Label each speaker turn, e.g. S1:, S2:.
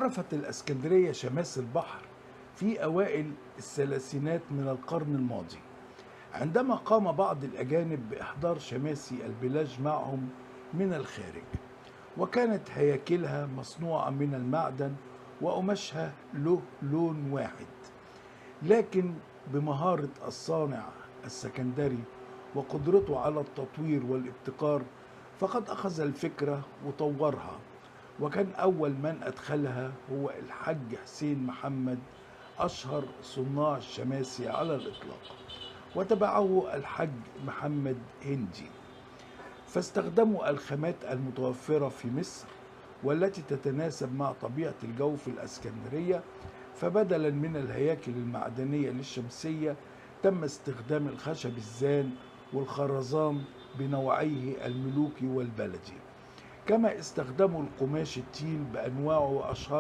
S1: عرفت الإسكندرية شماس البحر في أوائل الثلاثينات من القرن الماضي، عندما قام بعض الأجانب بإحضار شماسي البلاج معهم من الخارج، وكانت هياكلها مصنوعة من المعدن وقماشها له لون واحد. لكن بمهارة الصانع السكندري وقدرته على التطوير والابتكار، فقد أخذ الفكرة وطورها، وكان أول من أدخلها هو الحاج حسين محمد، أشهر صناع الشماسي على الإطلاق، وتبعه الحاج محمد هندي. فاستخدموا الخامات المتوفرة في مصر والتي تتناسب مع طبيعة الجو في الإسكندرية، فبدلا من الهياكل المعدنية للشمسية تم استخدام الخشب الزان والخرزان بنوعيه الملوكي والبلدي، كما استخدموا القماش التيل بأنواعه وأشهر